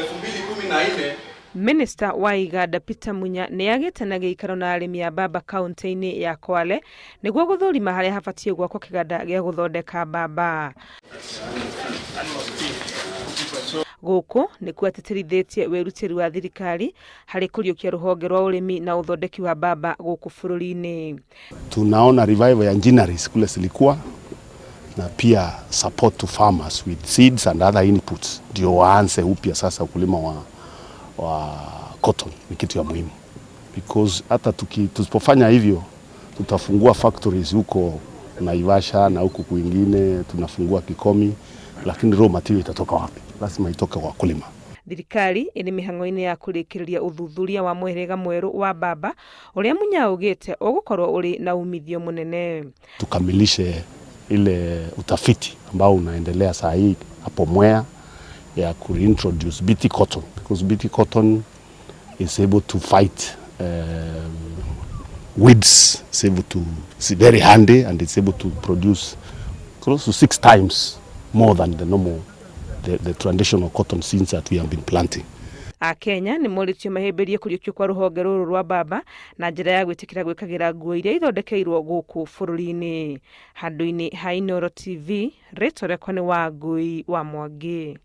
2014. Minista wa iganda Peter Munya nĩ agĩte na gĩikaro na arĩmi a mbamba kaunti-inĩ ya Kwale nĩguo gũthũrima harĩa habatiĩ gwakwo kĩganda gĩa gũthondeka mbamba. Gũkũ nĩkuo atĩtĩrithĩtie wĩrutĩri wa thirikari harĩ kũriũkia rũhonge rwa ũrĩmi na ũthondeki wa mbamba gũkũ bũrũri-inĩ. Tunaona revival ya ginneries kule zilikuwa na pia support to farmers with seeds and other inputs, ndio waanze upya sasa ukulima wa cotton. Ni kitu ya muhimu because hata tusipofanya hivyo, tutafungua factories huko Naivasha na huko kwingine, tunafungua Kikomi, lakini raw material itatoka wapi? Lazima itoke kwa wakulima. Thirikari ĩrĩ mĩhang'o-inĩ ya kũrĩkĩrĩria ũthuthuria wa mũhĩrĩga mwerũ wa mbamba ũrĩa Munya augĩte ũgũkorwo ũrĩ na umithio mũnene. Tukamilishe ile utafiti ambao unaendelea saa hii hapo Mwea ya kuintroduce BT cotton, because BT cotton is able to fight weeds, it's very handy and it's able to produce close to six times more than the normal the traditional cotton seeds that we have been planting. Akenya nĩ morĩtio mahĩmbĩrie kũriũkio kwa rũhonge rũrũ rwa mbamba na njĩra ya gwĩtĩkĩra gwĩkagĩra nguo iria ithondekeirwo gũkũ bũrũri-inĩ. Handũ-inĩ ha Inooro TV, rĩtwa rĩakwa nĩ Wangui wa Mwangi.